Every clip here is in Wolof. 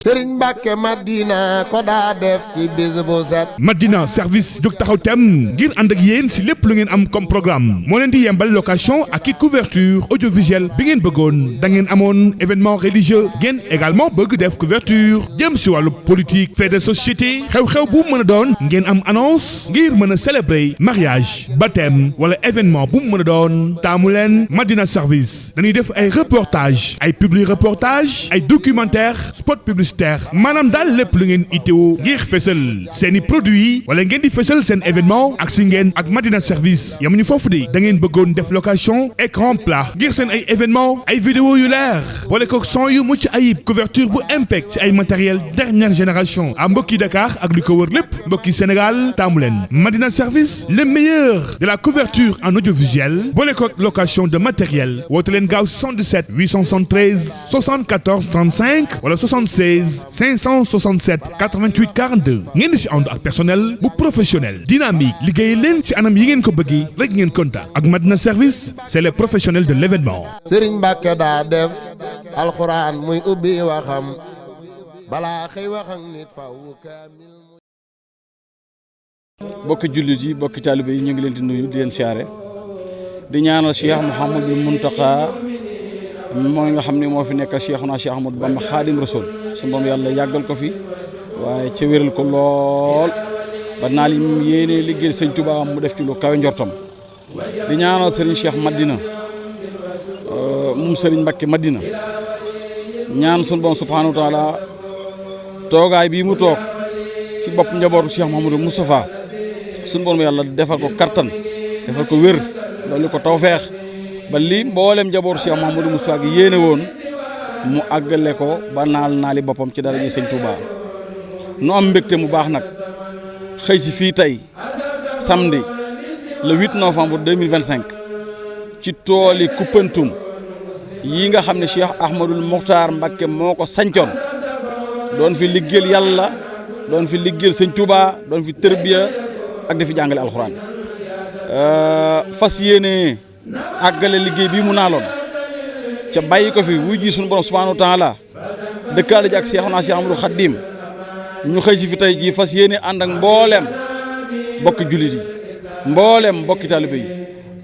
Sëriñ Mbàkke Madina ko daa def ci bis bu set. Madina service jóg taxaw tem ngir ànd ak yéen si lépp lu ngeen am comme programme moo leen di yembal location ak i couverture audiovisuelle bi ngeen bëggoon da ngeen amoon événement religieux ngeen également bëgg def couverture jëm si wàllu politique fait de société xew-xew bu mën a doon ngeen am annonce ngir mën a célébrer mariage baptême wala événement bu mën a doon taamu leen Madina service dañuy def ay reportage ay publi reportage ay documentaire spot publicitaire maanaam daal lépp lu ngeen itteewu ngir fësal seeni produit wala ngeen di fësal seen événement ak si ngeen ak Madina service yamuñu foofu de da ngeen bëggoon def location écran plat ngir seen ay événement ay vidéo yu leer wala ko son yu mucc ayib couverture bu impec ci ay matériel dernière génération à mbokki Dakar ak li ko wër lépp mbokki Sénégal taamu leen Madina service le meilleur de la couverture en audiovisuel boole ko location de matériel woote leen gaaw 77 873 74 35 wala 76 567 88 42 ngeen di si ànd ak personnel bu professionnel dynamique liggéey leen ci anam yi ngeen ko bëggee rek ngeen kontaan ak Madina service c'est les professionnels de l'événement. Sëriñ Mbàkke daa def alxuraan muy ubbi waxam balaa xëy wax ak nit faw kaamil. bokki jullit yi bokki taalibe yi ñu ngi leen di nuyu di leen siyaare di ñaanal Cheikh Mouhamadou Mountakha mooy nga xam ne moo fi nekk Cheikhuna Cheikh Ahmadou Bamba Xaadim Rasul su moom yàlla yàggal ko fi waaye ca wéral ko lool ba naa li yéene liggéey sëñ Touba mu def ci lu kawe njortam di ñaanal Serigne Cheikh Madina moom Serigne Mbacke Madina ñaan sun bon subhanahu wa taala toogaay bii mu toog ci bopp njabootu Cheikh Mouhamadou Moustapha sun bon yàlla defal ko kattan defal ko wér loolu ko tawfeex ba lii mboolem njabootu Cheikh Mouhamadou Moustapha gi yéene woon mu àggale ko ba naali boppam ci dara ji sëñ Touba nu am mbégte mu baax nag xëy si fii tey samedi le 8 novembre 2025 ci tooli Koupentoum yi nga xam ne Cheikh Ahmadoul Mokhtar Mbacké moo ko sancoon doon fi liggéeyal yàlla doon fi liggéeyal sëñ Touba doon fi tërbiya ak di fi jàngale alxuraan fas yéene àggale liggéey bii mu naaloon ca bàyyi ko fi wuy ji suñu borom subhanahu wa taala dëkkaale ji ak Cheikhuna Cheikh Ahmadou Khadim ñu xëy si fi tey jii fas yéene ànd ak mbooleem bokki jullit yi mbooleem bokki taalibe yi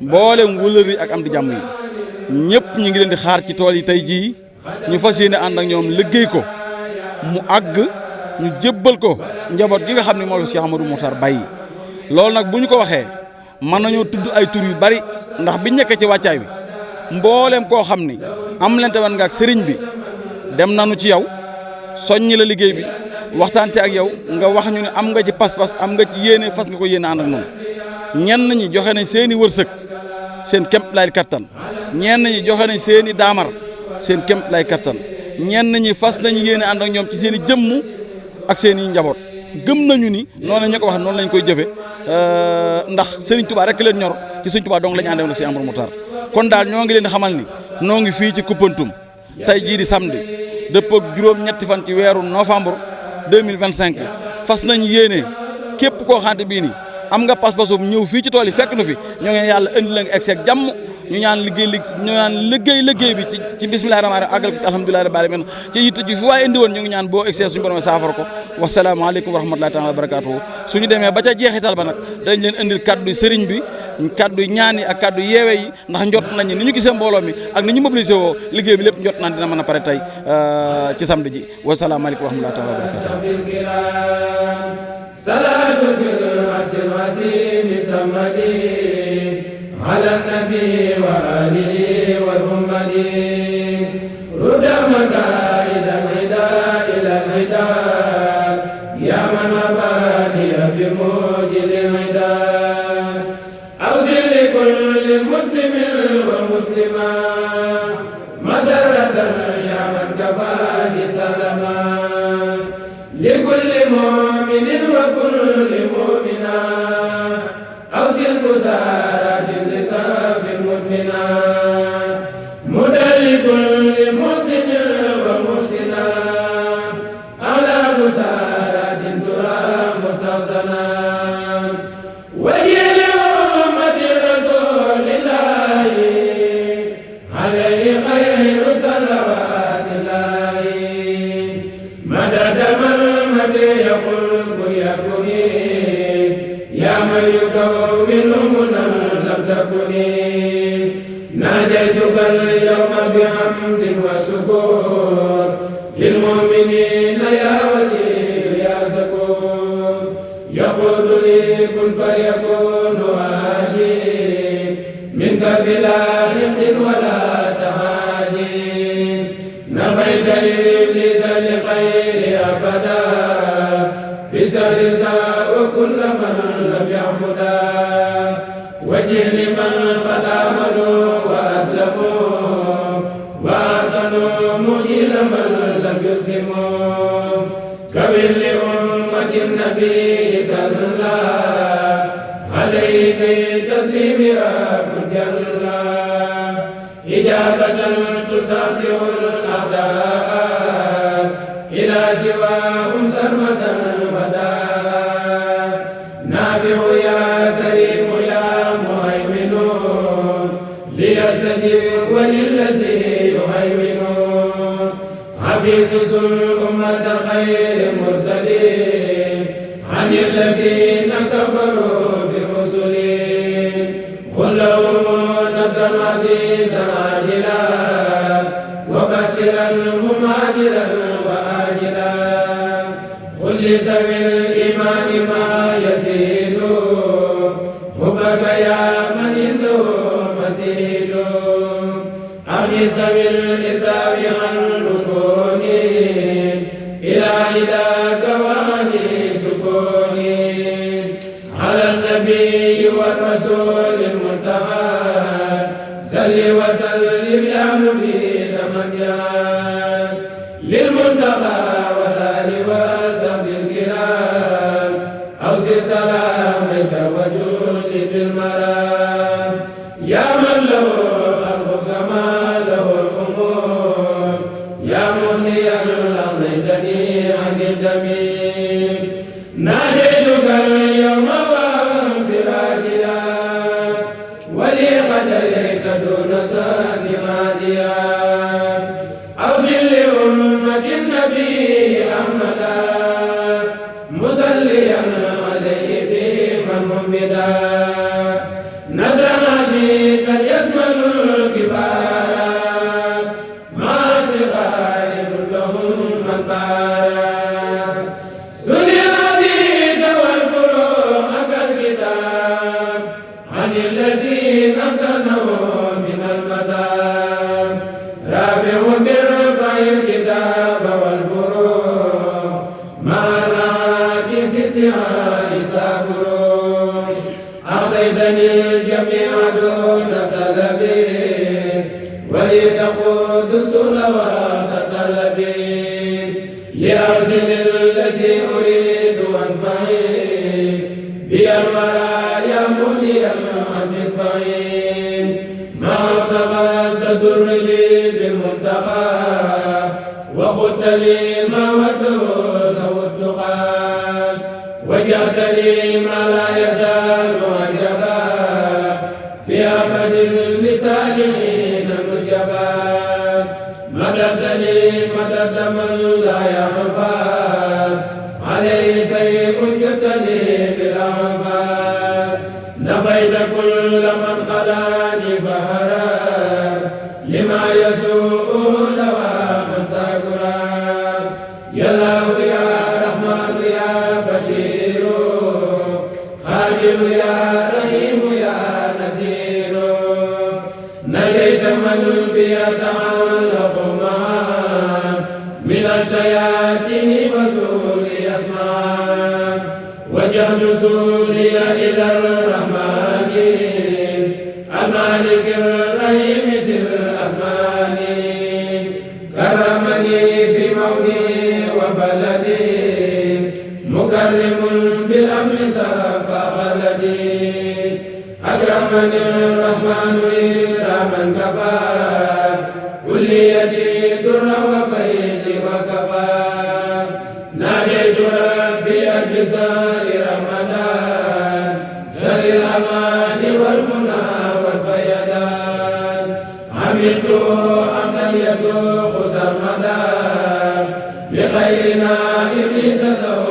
mbooleem wëlër yi ak am di jàmm yi ñëpp ñu ngi leen di xaar ci tool yi tey jii ñu fas yéene ànd ak ñoom liggéey ko mu àgg ñu jébbal ko njaboot gi nga xam ne moo la Cheikh Ahmadou Mokhtar bàyyi loolu nag bu ñu ko waxee mën nañoo tudd ay tur yu bari ndax biñ nekkee ci wàccaay bi mbooleem koo xam ni am lente wan nga ak sëriñ bi dem nañu ci yow soññi la liggéey bi waxtaante ak yow nga wax ñu ne am nga ci pas-pas am nga ci yéene fas nga ko yéene ànd ak noonu ñenn ñi joxe nañ seeni wërsëg seen kémt lay kattan ñenn ñi joxe nañ seeni daamar seen kémt lay kattan ñenn ñi fas nañu yéene ànd ak ñoom ci seeni jëmm ak seeni njaboot gëm nañu ni noonu ñu ko wax noonu lañ koy jëfe ndax Serigne Touba rek leen ñor ci Serigne Touba dong la ñu àndewoon ak Cheikh Ahmadou Mokhtar kon daal ñoo ngi leen di xamal ni noo ngi fii ci Koupentoum tey jii di samedi dëppoo ak juróom-ñetti fan ci weeru novembre 2025 fas nañ yéene képp koo xamante bii ni am nga pas-pasum ñëw fii ci tool yi fekk nu fi ñoo ngi yàlla indi la nga egg seeg jàmm ñu ñaan liggéey bi ci bismillahi rahmaani rahim àggal ko ci alhamdulillahi rabbil alamin ci yitte ji fi waaye indi woon ñu ngi ñaan boo egsee suñu borom saafara ko wasalaamaaleykum wa rahmatullahi taala wa barakatuhu suñu demee ba ca jeexital ba nag dañ leen indil kaddu sëriñ bi kaddu ñaan yi ak kaddu yeewe yi ndax njot nañu ni ñu gisee mbooloo mi ak ni ñu mobilisé woo liggéey bi lépp njot naan dina mën a pare tey ci samedi ji wasalaamaaleykum wa rahmatullahi taala wa barakatuhu على النبي وآله والأمة رد مكائد الهدى إلى الهدى يا من أباني بموجل الهدى أوصل لكل مسلم ومسلمة مسرة يا من كفاني سلما لكل مؤمن وكل مؤمنة أوصل بسارة لكل محسن ومحسنا على مسارات ترى مستحسنا وهي لأمة رسول الله عليه خير صلوات الله يقل كن يكوني يا من يكون منا لم تكوني ناديتك اليوم بحمد وشكر للمؤمنين يا ولي يا شكور يقول لي كن فيكون هادي منك بلا حقد ولا تهادي نفيت إبليس لخير أبدا في سهر وكل من لم يعبدا وجه لمن ختامه وأسلموا وأحسنوا مجيل من لم يسلموا كمل لأمة النبي صلى الله عليه بتسليم رب جل إجابة تساسع الأعداء إلى سواهم سرمة الوداع نافع يا كريم يا مهيمن ليستجب وللذي يهيمن حفيظ أمة خير مرسلين عن الذين كفروا بالرسل خلهم نصرا عزيزا عاجلا وبشرا هم عاجلا وآجلا قل لسوي الإيمان ما يزيد حبك يا من عنده مزيد أغني سوي الإسلام عن ركوني إلى هداك واني سكوني على النبي والرسول المنتهى صل وسلم يا مبين من جاء للمنتهى والآل وصحبه الكرام أوصي سلامك وجود بالمرام يا من له خلق كما له الأمور يا مغنيا أغنيتني عن الدمير ناديتك اليوم وانسراجيا ولي خديت دون ساق ماديا أوصل لأمة النبي أحمدا مصليا عليه في من حمدا نصرا عزيزا يشمل الكبار مع صغار لهم من بارك سني الحديث والفروق كالكتاب عن الذين امتنعوا من المدام رافع برفع الكتاب والفروق مع الحديث سعاء صبر أعطيتني الجميع دون سلبي ولتقود صلوات طلبي لأرسل الذي أريد وانفعي بالورايا موليا عن منفعي ما ابتغت تدر لي بالمنتقى وخدت لي ما وده سوى التقى وجعت لي ما لا يزال عجبا في أبد لسانين نجبا مددت لي مدد من لا يخفى عليه شيء جئت لي بالأنفى نفيت كل من خلاني فهرا لما يسوء دواما ساكرا يا الله يا رحمن يا بشير خادم يا رحيم يا نصير نجيت من بيتعلق معا من الشياطين فسوري أسمع وجهت سوري إلى الرحمن المالك الرحيم ذي الأسمان كرمني في موضعي وبلدي مكرم بالأمن سافى خلدي أكرمني الرحمن إكراما كفى كليتي در وفيدي وكفى ناديت ربي بسار رمضان سر الأمان والمنى والفيدان عملت أمنا يسوق سرمدا بخيرنا إبليس سوى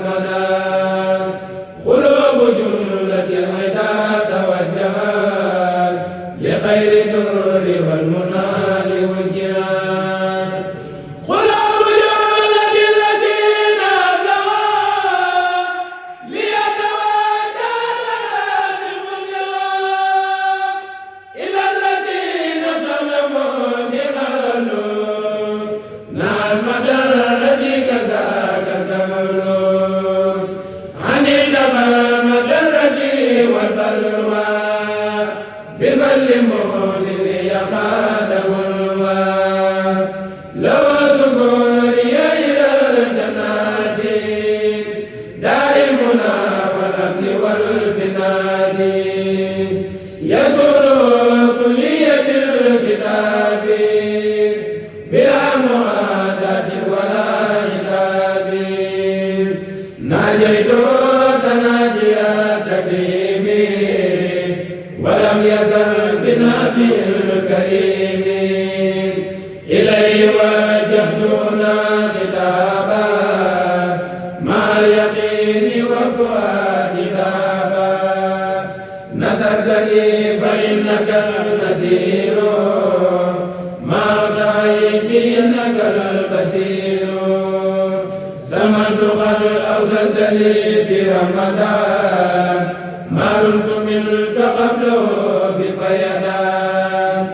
سرمدا قلوب جملة العدا توجهت لخير الدر والمنى لوجهت قلوب جملة الذين أبلغوا ليتوجه بالمنجوى إلى الذين ظلموا بغلوا نعم مدرتي كذاك الكمل عن الدمام مدرتي والبلوى ببل مولد يقاده الوى لو سكوري إلى الجنات دار المنى والأمن والبناد يسر كلي بالكتاب بلا معاداة ولا عتاب ناجيت تناجي التكريم ولم يزل بنا في الكريم إليه وجهتنا خطابا مع اليقين وفؤاد دابا نصرتني فإنك النصير ما تعيبي إنك البصير سمعت قد أرسلتني في رمضان ما رمت منك قبله بفيدان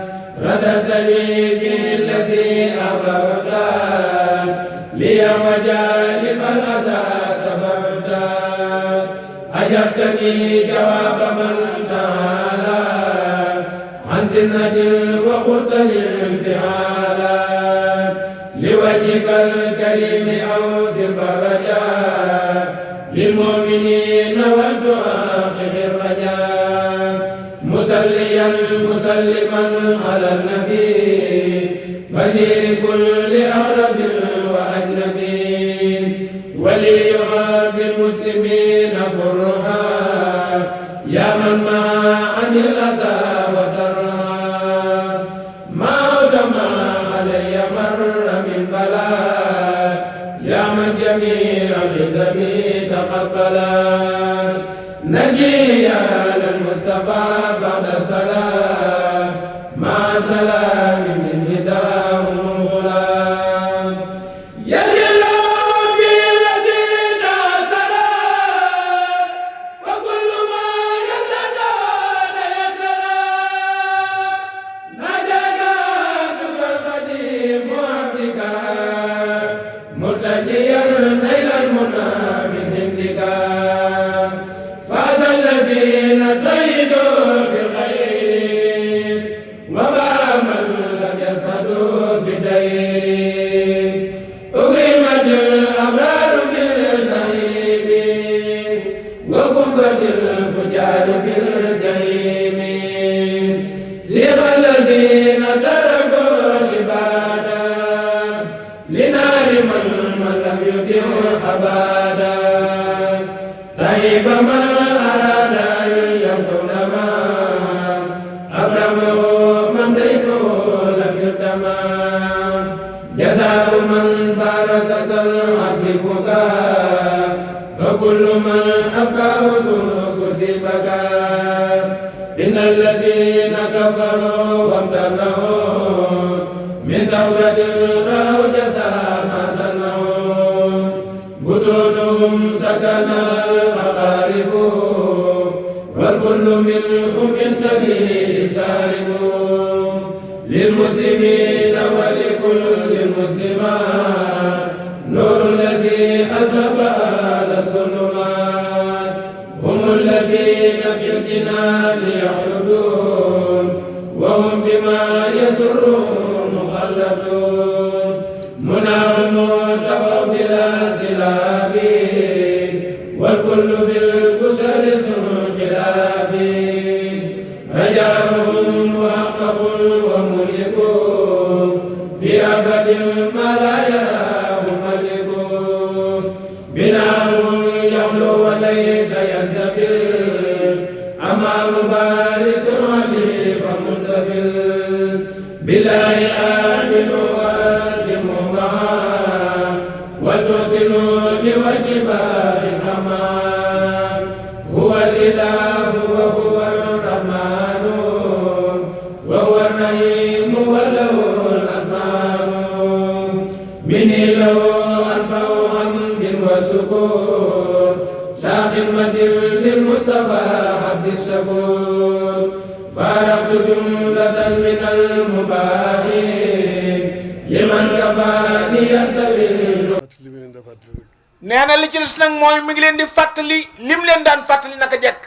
رددت لي في الذي أبدا لي وجانب الأساس بردا أجبتني جواب من تعالى عن سنة وقلت للانفعالا لوجهك الكريم أوصف الرجاء للمؤمنين والدعاء الرجاء مسليا مسلما على النبي بشير كل أقرب وأجنبي وليغاب للمسلمين فرها يا من ما عن الأذى وترها ما أوتما علي مر من بلاء يا من جميع خدمي تقبلا نجي على المصطفى بعد السلام مع سلام من هداهم الغلام يسر لهم بالذين أسرى فكل ما يتدان يسرى نجاك عبدك القديم عبدك مرتجيا نيل المنى من عندك الذين سيدوا بالخير وما من لم يسعدوا بدير أقيمت الأبرار بالنعيم وقبت الفجار بالجحيم زيغ الذين تركوا العبادة لنار من لم يطع أبدا طيب من أراد أن ينفذ ما أبرمه من ديته لم يتما جزاء من بارز العرش فكا فكل من أبكى وسلوك سبكا إن الذين كفروا وامتنعوا من توبة رأوا جزاء ما صنعوا بطونهم سكن الأقارب والكل منهم من سبيل سالب للمسلمين ولكل المسلمات نور الذي أذهب أهل الظلمات هم الذين في الجنان يخلدون وهم بما يسرهم مخلدون مناهم تقوا بلا اختلاف والكل بالبشر انخلاف رجاؤهم محقق وملك في أبد ما لا يراه ملك بناؤهم يغلو وليس ينسفل أمام بارس عليه فمنسفل بالله آمن وأدم معا وتوصل لوجه بار الرحمن هو الإله وهو الرحمن وهو الرحيم وله الأسماء مني له أنفع حمد وشكر ساخدمة للمصطفى عبد الشكور فارقت جملة من المباهي لمن كفاني سبيل. nee na li ci des nag mooy mi ngi leen di fàttali lim leen daan fàttali naka jekk.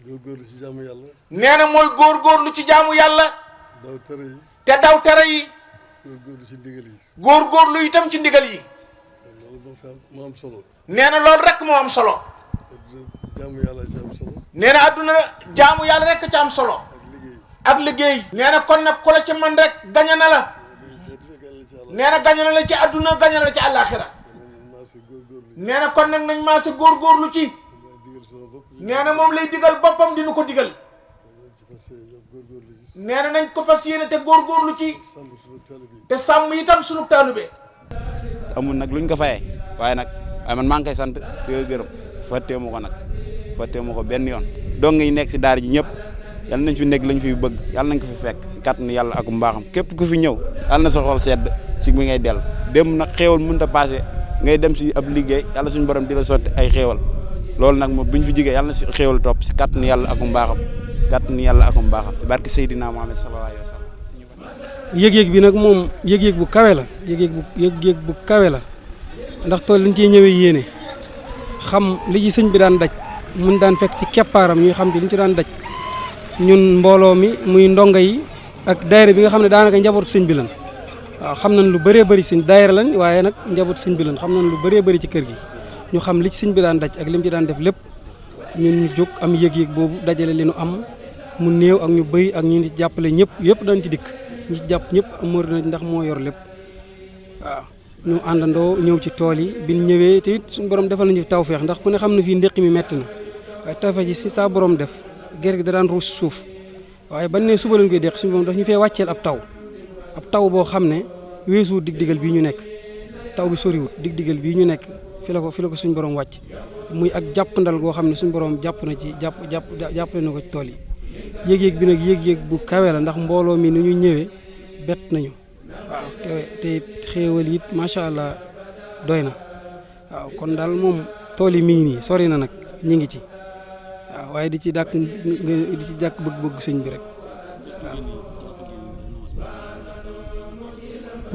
góorgóorlu ci jaamu yàlla. nee na mooy góorgóorlu ci jaamu yàlla. daw tere yi. te daw tere yi. góorgóorlu ci ndigal yi. góorgóorlu itam ci ndigal yi. loolu moo am solo. nee na loolu rek moo am solo. jaamu yàlla ci am solo. nee na adduna jaamu yàlla rek ci am solo. ak liggéey. nee na kon nag ku la ci man rek gañe na la. nee na gañe na la ci adduna gañe na la ci àllaaxira. nee na kon nag nañ maa sa góorgóorlu ci. nee na moom lay digal boppam dinu ko digal. nee na nañ ko fas yéene te góorgóorlu ci. te sàmm itam sunu taalube. amul nag luñ ko fayee waaye man maa ngi koy sant di ko gërëm fàtteemu ko nag fàtteemu ko benn yoon. dong yi nekk si daara ji ñëpp yàlla nañ fi nekk lañ fi bëgg yàlla nañ ko fi fekk si kàttanu yàlla ak mbaaxam képp ku fi ñëw yàlla na sa xol sedd si bi ngay dellu dem nag xéewal mënut a passé ngay dem si ab liggéey yàlla suñu borom di la sotti ay xéewal loolu nag moom bu ñu fi jigee yàlla na si xéewal topp si kàttanu yàlla ak mbaaxam kàttanu yàlla ak mbaaxam si barke Seydina Muhammad sallallahu alayhi wa sallam. yëg-yëg bi nag moom yëg-yëg bu kawe la yëg-yëg bu kawe la ndax tool liñ ciy ñëwee yéene xam li ci sëñ bi daan daj mun daan fekk ci keppaaram ñuy xam te liñ ci daan daj ñun mbooloo mi muy ndongo yi ak daayira bi nga xam ne daanaka njabootu sëñ bi lan waaw xam nañ lu bëree bëri sëñ daayira lañ waaye nag njabootu sëñ bi lan xam nañ lu bëree bëri ci kër gi ñu xam li ci sëñ bi daan daj ak lim ci daan def lépp ñun ñu jóg am yëg-yëg boobu dajale li nu am mu néew ak ñu bëri ak ñu di jàppale ñëpp yëpp dañ ci dikk ñi ci jàpp ñëpp amóor na ndax moo yor lépp waaw ñu àndandoo ñëw ci tool yi bi ñu ñëwee te it suñu borom defal nañu fi tawfeex ndax ku ne xam ne fii ndéqi mi metti na waaye tawfeex ji si saa borom def gerte gi da daan ruus suuf waaye ban ne suba lañ koy deq suñu borom daf ñu fee wàcceel ab taw boo xam ne weesuwut dig-digal bii ñu nekk taw bi soriwut dig-digal bii ñu nekk fi la ko suñu borom wàcc muy ak jàppandal goo xam ne suñu borom jàpp na ci jàppale na ko ci tool yi yëg-yëg bi nag yëg-yëg bu kawe la ndax mbooloo mi ni ñu ñëwee bett nañu waaw te xéewal it macha allah doy na waaw kon daal moom tool yi mi ngi nii sori na nag ñu ngi ci waaw waaye di ci dàkk bëgg-bëgg sëñ bi rek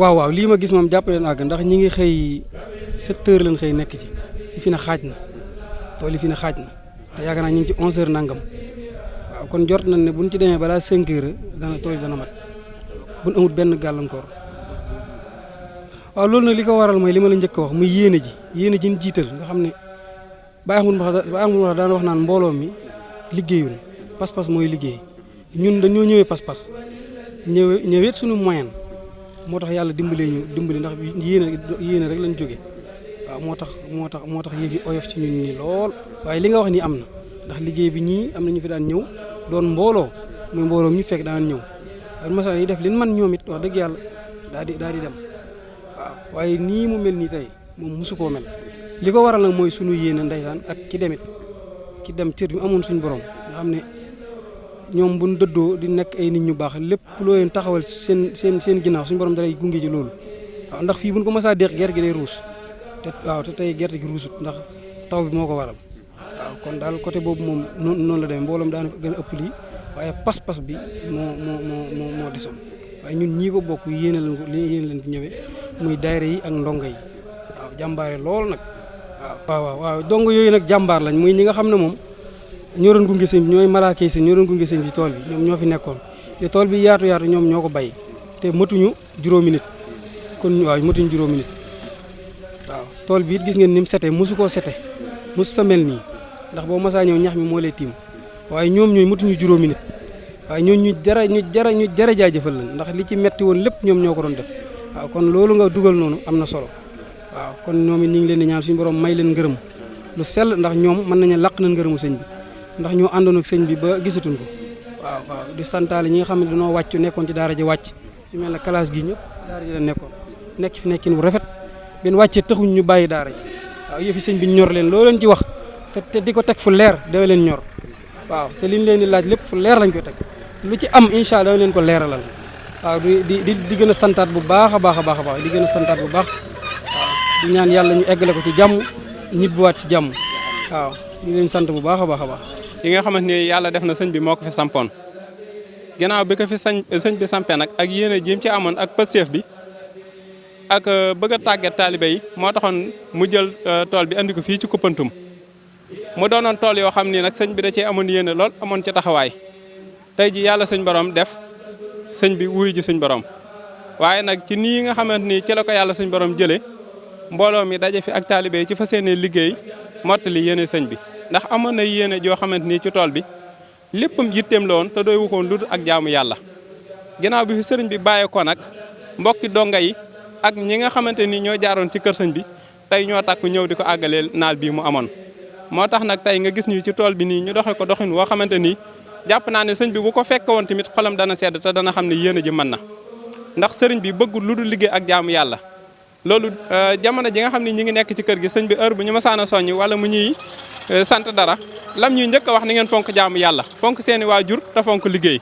waaw lii ma gis moom jàppale na àgg ndax ñi ngi xëy 7 heures lañ xëy nekk ci fi na xaaj na tool yi fi na xaaj na te yaakaar naa ñu ngi ci 11 heures nangam waaw kon jort nañ ne buñ ci demee balaa 5 heures tool yi dana mat buñ amul benn gàllankoor waaw loolu nag li ko waral mooy li ma la njëkk a wax muy yéene ji ñu jiital nga xam ne Baye Ahmadou wax daan wax naan mbooloo mi liggéeyul pas-pas mooy liggéey ñun dañoo ñëwee pas-pas ñëwee suñu moyen moo tax yàlla dimbali ndax yéene rek lañ jóge waaw moo tax yëf yi oyof ci ñun nii lool waaye li nga wax nii am na ndax liggéey bi ñii am na ñu fi daan ñëw doon mbooloo muy mbooloo ñu fekk daan ñëw waaye masal yi def li man ñoom it wax dëgg yàlla daal di dem waaw waaye nii mu mel nii tey moom mosu koo mel li ko waral nag mooy sunu yéene ndeysaan ak ki dem cër bi amoon suñu borom nga xam ne ñoom bu ñu dëddoo di nekk ay nit ñu baax lépp loo leen taxawal seen ginnaaw suñu borom dalay gunge ci loolu waaw ndax fii bu ñu ko mësaa deex gerte gi day ruus te tey gerte gi ruusut ndax taw bi moo ko waral waaw kon daal côté boobu moom noonu la demee mbooloom daanaka gën a ëpp lii waaye pas-pas bi moo desoon waaye ñun ñii ko bokk yéene leen fi ñëwee muy daayira yi ak ndongo yi waaw jàmbaare lool nag waaw dongo yooyu nag jàmbaar lañ muy ñi nga xam ne moom ñoo doon gunge sëñ bi ñooy malaaka yi ñoo doon gunge sëñ bi tool bi ñoom ñoo fi nekkoon te tool bi yaatu ñoom ñoo ko bay te matuñu juróomi nit kon waaw matuñu juróomi nit waaw tool bi it gis ngeen ni mu sete mosu koo sete mosu sa mel nii ndax boo masaa ñëw ñax mi moo lay tiim waaye ñoom ñooy matuñu juróomi nit waaye ñoom ñu jara jaajëfal lañ ndax li ci metti woon lépp ñoom ñoo ko doon def waaw kon loolu nga dugal noonu am na solo waaw kon ñoom it ñu ngi leen di ñaan suñu borom may leen ngërëm lu sell ndax ñoom mën nañu làq nañ ngërëmu sëñ bi ndax ñoo àndoon ak sëñ bi ba gisatuñ ko waaw di santaale ñi nga xam ne dañoo nekkoon ci daara ji wàcc yu mel ne classe gi ñëpp daara ji la nekkoon nekk fi nekkin bu rafet benn wàccee taxuñ ñu bàyyi daara ji waaw yëfi sëñ bi ñor leen loo leen ci wax te di ko teg fu leer da leen ñor waaw te liñ leen di laaj lépp fu leer lañ koy teg lu ci am incha allah leen ko leeralal waaw di gën a santaat bu baax a baax a baax a baax di gën a santaat bu baax waaw di ñaan yàlla ñu eggale ko ci jàmm ñibbiwaat ci jàmm waaw di leen sant bu baax a baax a baax. yi nga xamante ni yàlla def na sëñ bi moo ko fi sampoon ginnaaw bi ko fi sëñ bi sampee nag ak yéen a jéem ci amoon ak pësteef bi ak bëgg a tàggat taalibe yi moo taxoon mu jël tool bi andi ko fii ci Koupantoum mu doonoon tool yoo xam ni nag sëñ bi da cee amoon yéene lool amoon ci taxawaay tey ji yàlla suñ borom def sëñ bi wuyu ji suñ borom waaye nag ci nii nga xamante ni ci la ko yàlla suñ borom jëlee mbooloo mi daje fi ak taalibe yi ci fas yéene liggéey mottali yéene sëñ bi ndax amoon na yéene joo xamante ni ci tool bi léppam yitteem la woon te doy wukoon lu ak jaamu yàlla ginnaaw bi fi sëriñ bi bàyyeekoo nag mbokki donga yi ak ñi nga xamante ni ñoo jaaroon ci kër sëñ bi tey ñoo takku ñëw di ko àggaleel naal bii mu amoon moo tax nag tey nga gis ñu ci tool bi nii ñu doxe ko doxin woo xamante ni jàpp naa ne sëñ bi bu ko fekk woon tamit xolam dana sedd te dana xam ne yéene ji mën na ndax sëriñ bi bëggul lu dul liggéey ak jaamu yàlla loolu jamono ji nga xam ne ñi ngi nekk ci kër gi sëñ bi heure bu ñu masaan a soññ wala mu ñuy sant dara lam ñuy njëkk a wax ni ngeen fonk jaamu yàlla fonk seeni waajur te fonk liggéey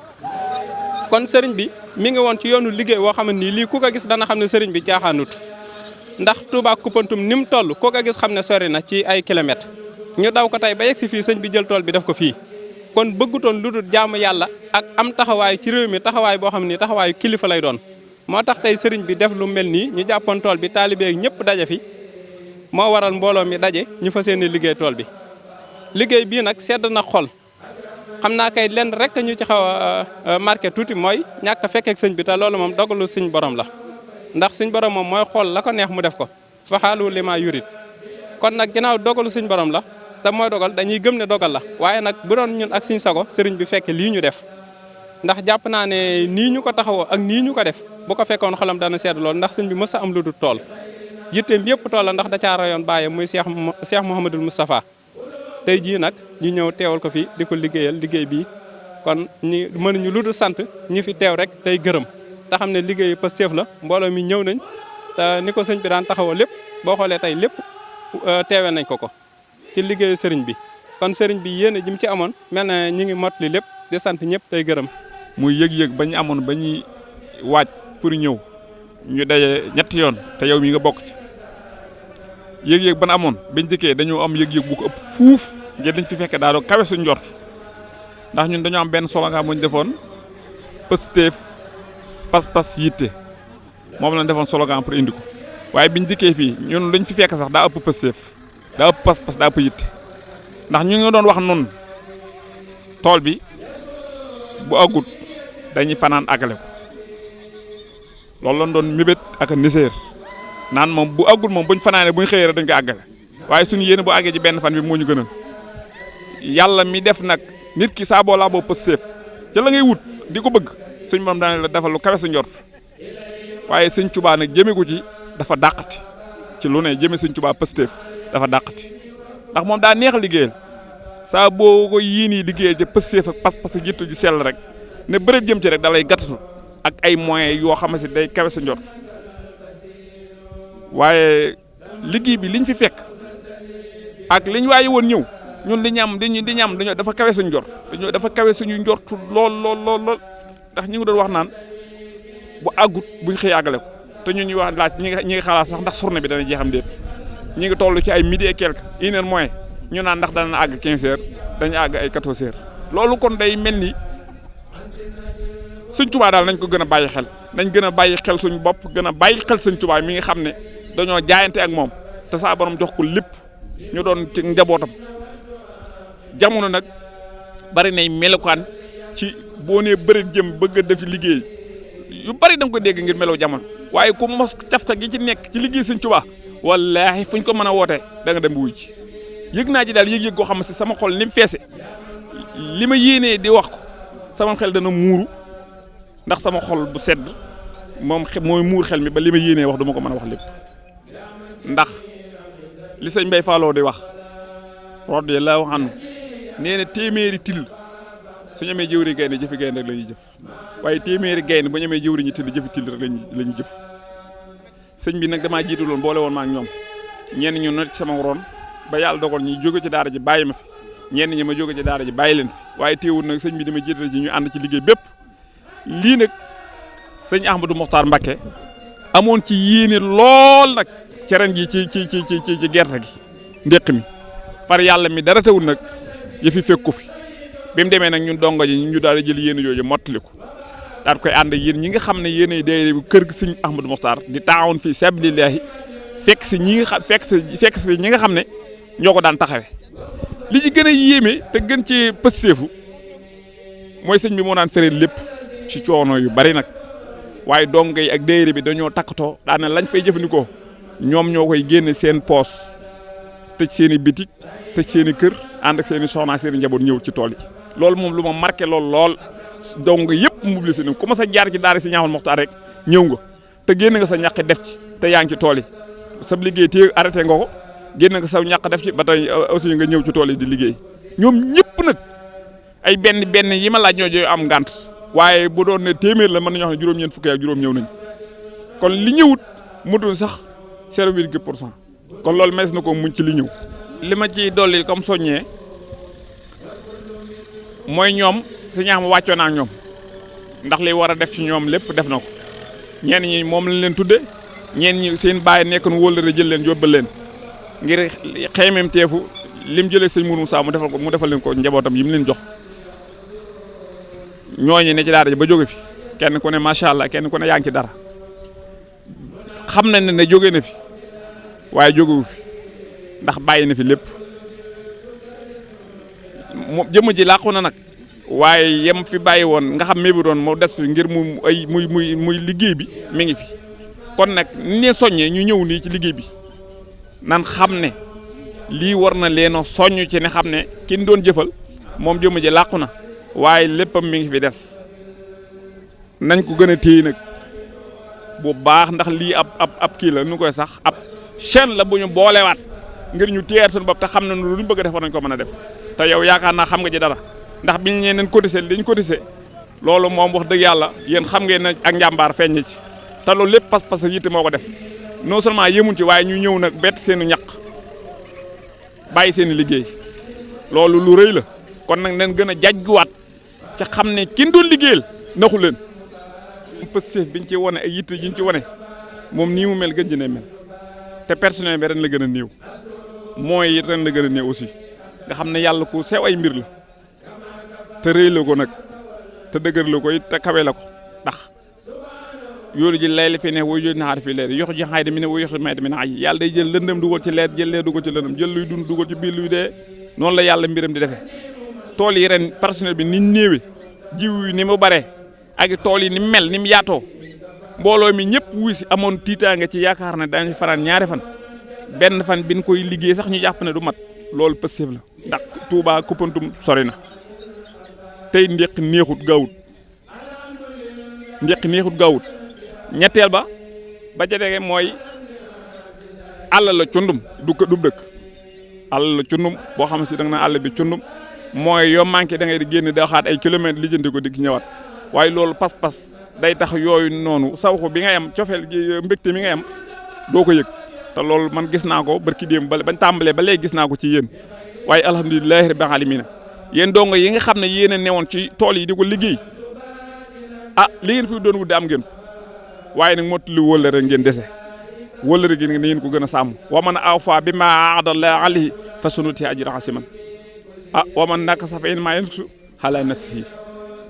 kon sëriñ bi mi ngi woon ci yoonu liggéey woo xam ne nii lii ku ko gis dana xam ne sëriñ bi caaxaanut ndax Touba Koupantoum ni mu toll ku ko gis xam ne sori na ci ay kilomètres ñu daw ko tey ba yegg si fii sëñ bi jël tool bi def ko fii kon bëggutoon lu dul jaamu yàlla ak am taxawaay ci réew mi taxawaay boo xam ni taxawaayu kilifa lay doon moo tax tey sëriñ bi def lu mel nii ñu jàppoon tool bi taalibe ak ñëpp daje fi moo waral mbooloo mi daje ñu fas yéene liggéey tool bi liggéey bii nag sedd na xol xam naa kay lenn rek ñu ci xaw a marqué tuuti mooy ñàkk a fekkeek sëñ bi te loolu moom dogalu suñ borom la ndax suñ borom moom mooy xool la ko neex mu def ko faxaalu li ma yurit kon nag ginnaaw dogalu suñ borom la te mooy dogal dañuy gëm ne dogal la waaye nag bu doon ñun ak suñ sago sëriñ bi fekke lii ñu def ndax jàpp naa ne nii ñu ko taxawoo ak nii ñu ko def bu ko fekkoon xolam dana sedd lool ndax sëñ bi mës a am lu dul tool yitteem yëpp tool la ndax da caa rayoon bàyyi muy Cheikh Mouhamadul Moustapha tey jii nag ñu ñëw teewal ko fi di ko liggéeyal liggéey bii kon ñi mënuñu lu dul sant ñi fi teew rek tey gërëm te xam ne liggéeyu Pastef la mbooloo mi ñëw nañ te ni ko sëñ bi daan taxawoo lépp boo xoolee tey lépp teewee nañ ko ci liggéeyu sëriñ bi kon sëriñ bi yéene ji mu ci amoon mel na ñi ngi mottali lépp di sant ñëpp tey gërëm. muy yëg-yëg ba ñu amoon ba ñuy waaj pour ñëw ñu daje ñetti yoon te yow mi nga bokk ci yëg-yëg ban amoon bañ dikkee dañoo am yëg-yëg bu ko ëpp fuuf ngir dañ fi fekkee daa doon kawe suñ njort ndax ñun dañoo am benn slogan bu ñu defoon Pastef pas-pas yitte moom lañ defoon slogan pour indi ko waaye biñ dikkee fii ñun luñ fi fekk sax daa ëpp Pastef daa ëpp pas-pas daa ëpp yitte ndax ñu ngi doon wax noonu tool bi bu agut dañuy fanaan àggale ko loolu lañ doon mébét ak niseer naan moom bu àggul moom buñ fanaanee buñ xëyee rek dañ koy àggale waaye suñu yéene bu àggee ci benn fan bi moo ñu gënal yàlla mi def nag nit ki saa boo laa boo Pastef ca la ngay wut di ko bëgg suñ moom daane la defal lu kawe sa njort waaye sëñ Tuubaa nag jëme ko ci dafa dàqati ci lu ne jëme sëñ Tuubaa Pastef dafa dàqati ndax moom daa neex liggéeyal saa boo ko yéenii liggéeyal ca Pastef ak pas-pas ak yitte ju sell rek ne bëreet jëm ci rek da lay gàttatu ak ay moyens yoo xam ne day kawe sa njort waaye liggéey bi liñ fi fekk ak liñ waaye woon ñëw ñun li ñam dañoo dafa kawe suñu njort dafa kawe suñu njort lool ndax ñu ngi doon wax naan bu àggut buñ xëy àggale ko te ñun ñuy wax laaj ñi ngi xalaat sax ndax journée bi dana jeexam déet ñi ngi toll ci ay midi et quelque 1 heure moins ñu naan ndax dana àgg 15 heures dañu àgg ay 14 heures loolu kon day mel ni Sëñ Tuubaa daal nañ ko gën a bàyyi xel nañ gën a bàyyi xel suñu bopp gën a bàyyi xel Sëñ Tuubaa mi nga xam ne dañoo jaayante ak moom te saa borom jox ko lépp ñu doon ci njabootam jamono nag bari nay melokaan ci boo nee bëri jëm bëgg a def liggéey yu bari da nga ko dégg ngir melaw jamono waaye ku mos cafka gi ci nekk ci liggéey Sëñ Tuubaa wallaahi fuñ ko mën a wootee da nga dem wuy ci yëg naa ji daal yëg-yëg goo xam ne si sama xol ni mu feese li ma yéenee di wax ko sama xel dana muuru ndax sama xol bu sedd moom mooy muur xel mi ba li ma yéenee wax duma ko mën a wax lépp ndax li sëñ Mbay Falloo di wax radiyallaahu anhu nee na téeméeri till suñu amee jëwri gaynde jëfi gaynde rek la ñuy jëf waaye téeméeri gaynde bu ñu amee jëwri ñi till jëfi till rek lañu jëf sëñ bi nag damaa jiitaloon boole woon ma ak ñoom ñenn ñu nekk sama ron ba yàlla dogal ñi jóge ci daara ji bàyyi ma fi ñenn ñi ma jóge ci daara ji bàyyi leen fi waaye teewul nag sëñ bi dama jiital ji ñu ànd ci liggéey bépp lii nag sëñ Ahmadou Mokhtar Mbacké amoon ci yéene lool nag ci ren ji ci gerte gi ndéq mi far yàlla mi dara tawul nag yëfi fekku fi bi mu demee nag ñun dongo ji ñu daal di jël yéene jooju mottali ko daal koy ànd ak yéen ñi nga xam ne yéenay daayira bi kër gi sëñ Ahmadou Mokhtar di taawoon fii sabilillahi fekk si ñi nga xam ñi nga xam ne ñoo ko daan taxawe li ci gën a yéeme te gën ci pësseefu mooy sëñ bi moo daan fereel lépp ci coono yu bari nag waaye dongo yi ak daayira bi dañoo takkatoo daana lañ fay jëfandikoo ñoom ñoo koy génne seen poos tëj seen i bitik tëj seen i kër ànd ak seen i soxna seen i njaboot ñëw ci tool yi loolu moom lu ma marqué lool dongo yëpp mobilisé nañ ku ma sa jaar ci daara si Ahmadou Mokhtar rek ñëw nga te génn nga sa ñàq def ci te yaa ngi ci tool yi sa liggéey téye arrêté nga ko génn nga sa ñàq def ci ba tey aussi nga ñëw ci tool yi di liggéey ñoom ñëpp nag ay benn yi ma laaj ñoo am ngant waaye bu doon ne téeméer la mën nañoo xam ne juróom-ñeent fukki ak juróom ñëw nañ kon li ñëwut mutul sax 0,% kon loolu mees na ko muñ ci li ñëw. li ma ci dolli comme soññee mooy ñoom si ñaax ma wàccoo na ak ñoom ndax li war a def ci ñoom lépp def na ko ñenn ñi moom lañ leen tudde ñenn ñi seen bàyyi nekkoon wóllare jël leen yóbbal leen ngir xeymem teefu lim jëlee sëñ Mourou Moussa mu defal leen ko njabootam yi mu leen jox ñooñu ne ci daara ji ba jóge fi kenn ku ne macha allah kenn ku ne yaa ngi ci dara xam nañ ne jóge na fi waaye jógewu fi ndax bàyyi na fi lépp mu jëmm ji làqu na nag waaye yem fi bàyyi woon nga xam mébi doon moo des fi ngir muy liggéey bi mi ngi fi kon nag ni ne soññee ñu ñëw nii ci liggéey bi nan xam ne lii war na leen a soññ ci ne xam ne kin doon jëfal moom jëmm ji làqu na waaye léppam mi ngi fi des nañ ko gën a téye nag bu baax ndax lii ab kii la nu koy sax ab chaîne la bu ñu boolewaat ngir ñu téyeer suñu bopp te xam ne lu ñu bëgg a def war nañ ko mën a def te yow yaakaar naa xam nga ci dara ndax biñ ñee neen cotisé liñ cotisé loolu moom wax dëgg yàlla yéen xam ngeen ne ak njàmbaar feeñ ci te loolu lépp pas-pas yitte moo ko def non seulement yemuñ ci waaye ñu ñëw nag bett seenu ñaq bàyyi seen i liggéey loolu lu rëy la kon nag nañ gën a jajjuwaat ca xam ne kin doon liggéeyal naxu leen pëstéef biñ ci wane ay yitte yiñ ci wane moom nii mu mel gën jëne mel te personnel bi ren la gën a néew mooy ren la gën a néew aussi nga xam ne yàlla ku sew ay mbir la te rëy la ko nag te dëgër la ko it te kawe la ko ndax yoolu ji lay la fi ne woy jooju naxaar fii leer yox ji xaay di mi ne woy yox may mi ne ay yàlla day jël lëndëm dugal ci leer jël leer dugal ci lëndëm jël luy dund dugal ci biir luy dee noonu la yàlla mbiram di defee tool yi ren personnel bi ni néewe jiw yi ni mu bare ak tool yi ni mu mel ni mu yaatoo mbooloo mi ñëpp wuy si amoon tiitaange ci yaakaar ne dañu fanaan ñaari fan benn fan bi ñu koy liggéey sax ñu jàpp ne du mat loolu pëstéef la ndax Touba Koupantoum sori na tey ndéq neexut gaawut ñetteel ba ca dege mooy àll la cundum du dëkk àll la cundum boo xam si da nga na àll bi cundum mooy yoo manqué da ngay di génn da xaat ay kilomètres lijjanti ko di ñëwaat waaye loolu pas-pas day tax yooyu noonu sawxu bi ngay am cofeel gi mbégte mi ngay am doo ko yëg te loolu man gis naa ko barki démb bañ tàmbalee ba léegi gis naa ko ci yéen waaye alhamdulilahi rabbil alamin yéen dongo yi nga xam ne yéen a newoon ci tool yi di ko liggéey li ngeen fi doon wut am ngeen waaye nag mottali wóllare ngeen dese wóllare gi na ngeen ko gën a sàmm wa man awfa bi ma aadallah alayhi fa sunuti ajran hasiman wa man nakasa fa innamaa yankusu ala nafsihi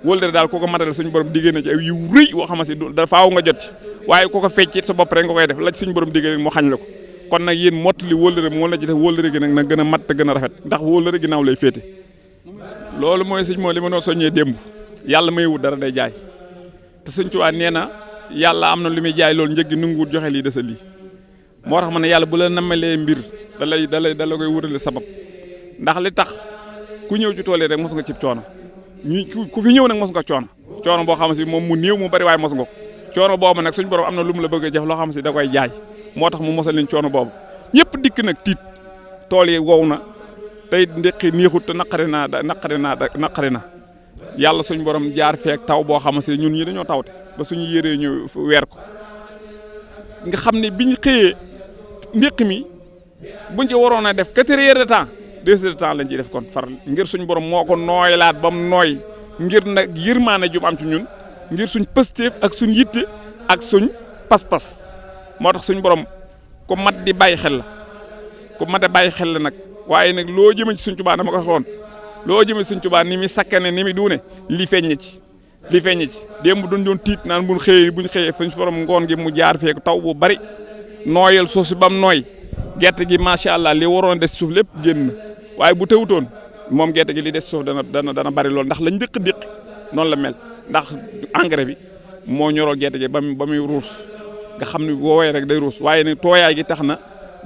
wóllare daal koo ko matale suñu borom diggée na ci ay yu rëy woo xam ne da faaw nga jot ci waaye koo ko fecc sa bopp rek nga koy def la suñu borom diggée mu xañ la ko kon nag yéen mottali wóllare moo la ci def wóllare gi nag na gën a mat te gën a rafet ndax wóllare ginnaaw lay féete loolu mooy sëñ moo li ma doon soññee démb yàlla may wut dara day jaay te sëñ Tuubaa nee na yàlla am na lu muy jaay loolu njëggi nanguwut joxe lii desa lii moo tax ma ne yàlla bu la namalee mbir da la koy wutale sabab ndax li tax ku ñëw ci tool yi rek mos nga cib coono ku fi ñëw nag mos nga coono boo xam si moom mu néew mu bari waaye mos nga ko coono boobu nag suñu borom am na lu mu la bëgg a jëf loo xam si da koy jaay moo tax mu mosal leen coono boobu ñëpp dikk nag tiit tool yi wow na tey ndéqi neexut te naqari na yàlla suñu borom jaar feek taw boo xam si ñun ñi dañoo tawte ba suñu yéree ñu weer ko nga xam ne biñ xëyee ndéq mi buñ ci waroon a def 4 heures de temps 2 heures de temps lañ ciy def kon faral ngir suñ borom moo ko nooylaat ba mu nooy ngir nag yërmaane jum am ci ñun ngir suñ pëstéef ak suñ yitte ak suñ pas-pas moo tax suñ borom ku mat di bàyyi xel la ku mat a bàyyi xel la nag waaye nag loo jëme ci suñ Tuubaa dama ko waxoon loo jëme ci suñ Tuubaa ni mi sakkane ni mi duune li feeñ ci démb duñ doon tiit naan buñ xëyee suñ borom ngoon gi mu jaar feek taw bu bari nooyal suuf si bam nooy gerte gi macha allah li waroon des suuf lépp génn na waaye bu tawutoon moom gerte gi li des suuf dana bari lool ndax lañ dëkk noonu la mel ndax engrais bi moo ñoroo gerte gi ba muy ruus nga xam ne boo woowee rek day ruus waaye nag tooyaay gi tax na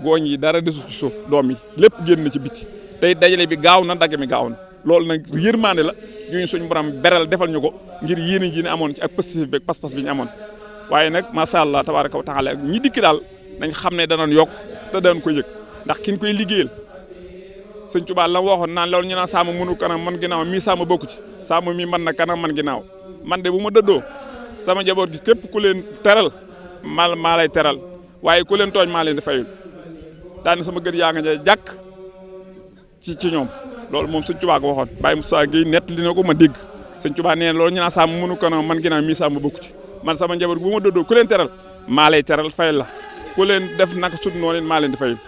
gooñ yi dara desu ci suuf doom yi lépp génn na ci biti tey dajale bi gaaw na dagg mi gaaw na loolu nag yërmande la yuñ suñ borom beral defal ñu ko ngir yéene ji ne amoon ci ak positif bi ak pas-pas bi ñu amoon waaye nag macha allah tabaaraka wa taala ñi dikki daal nañ xam ne danoon yokk te daan ko yëg ndax kin koy liggéeyal sëñ Tuubaa la waxoon naan loolu ñu naan saama mënu kanam man ginnaaw mii saama bokku ci saama mi man na kanam man ginnaaw man de bu ma dëddoo sama njaboot gi képp ku leen teral maa lay teral waaye ku leen tooñ maa leen di fayul daane sama gër yaa nga ja jàkk ci ñoom loolu moom sëñ Tuubaa ko waxoon Baye Moussa Gueye nett li na ko ma dégg sëñ Tuubaa nee na loolu ñu naan saama mënu kanam man ginnaaw mii saama bokku ci man sama njaboot gi bu ma dëddoo ku leen teral maa lay teral fayal la ku leen def naka sud noonu maa leen di fayul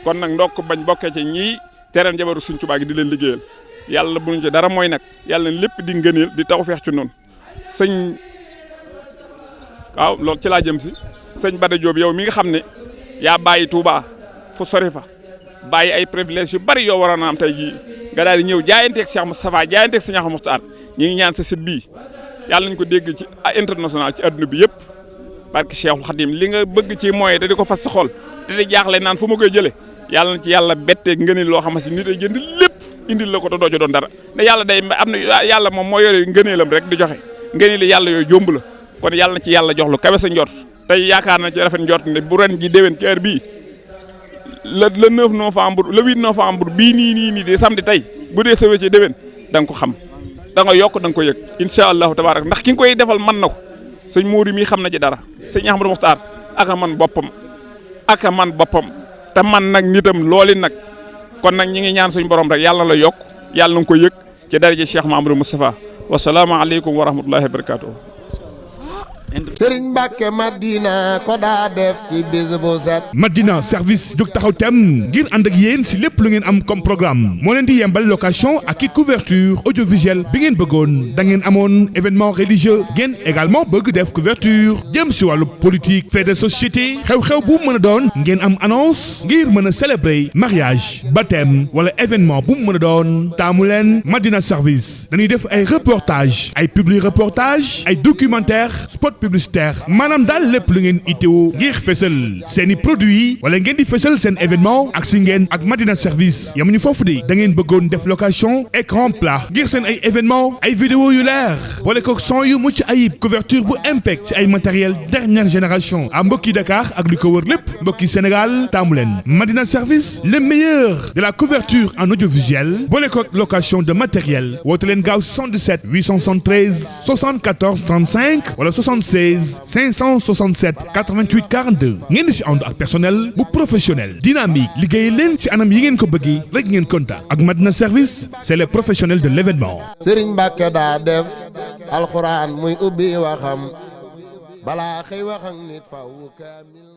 kon nag ndokk bañ bokkee ci ñii teral njaboot sëñ Tuubaa gi di leen liggéeyal yàlla buñu ci dara mooy nag yàlla lépp di ngëneel di tawfeex ci noonu sëñ waaw loolu ci laa jëm si sëñ Bada Diop yow mi nga xam ne yaa bàyyi Touba fu sori fa bàyyi ay privilèges yu bari yoo waroon a am tey jii nga daal di ñëw jaayanteeg Cheikh Moustapha jaayanteeg Cheikh Moustapha ñi ngi ñaan sa site bii yàlla nañ ko dégg ci international ci adduna bi yëpp barke Cheikhul Khadim li nga bëgg ci mooy te di ko fas sa xol te di jaaxle naan fu ma koy jëlee yàlla na ci yàlla betteeg ngëneel loo xam si nit ay jënd lépp indil la ko te doo ci doon dara ne yàlla day am na yàlla moom moo yore ngëneelam rek di joxe ngëneel yàlla yooyu jomb la kon yàlla na ci yàlla jox lu kawe sa njort tey yaakaar na ci rafet njort ne bu ren ji déwén ci heure bii le 9 novembre le 8 novembre bii nii di samedi tey bu dee sawee ci déwén da nga ko xam da nga yokk da nga ko yëg incha allahu tabarak ndax ki nga koy defal mën na ko sëñ Mouri mii xam na ci dara sëñ Ahmadou Mokhtar aka man boppam te man nag nitam looli nag kon nag ñi ngi ñaan suñu borom rek yàlla la yokk yàlla na nga ko yëg ci daraja Cheikh Mahamadou Moustapha wasalaamaaleykum wa rahmatullahi wa barakatuh Sëriñ Mbàkke Madina ko daa def ci bis bu set. Madina service jóg taxaw tem ngir ànd ak yéen si lépp lu ngeen am comme programme moo leen di yembal location ak i couverture audiovisuelle bi ngeen bëggoon da ngeen amoon événement religieux ngeen également bëgg def couverture jëm si wàllu politique fait de société xew-xew bu mën a doon ngeen am annonce ngir mën a célébrer mariage baptême wala événement bu mën a doon taamu leen Madina service dañuy def ay reportage ay publi reportage ay documentaire spot publicitaire maanaam daal lépp lu ngeen itteewu ngir fësal seeni produit wala ngeen di fësal seen événement ak si ngeen ak Madina service yamuñu foofu de da ngeen bëggoon def location écran plat ngir seen ay événement ay vidéo yu leer boole ko son yu mucc ayib couverture bu impact ci ay matériel dernière génération à mbokki Dakar ak li ko wër lépp mbokki Sénégal taamu leen Madina service le meilleur de la couverture en audiovisuel boole ko location de matériel woote leen gaaw 77 873 74 35 wala 76 567 88 42 ngeen di si ànd ak personnel bu professionnel dynamique liggéey leen ci anam yi ngeen ko bëggee rek ngeen kontaan ak Madina service c'est les professionnels de l'événement. Sëriñ Mbàkke daa def alxuraan muy ubbi waxam balaa xëy wax ak nit faw kaamil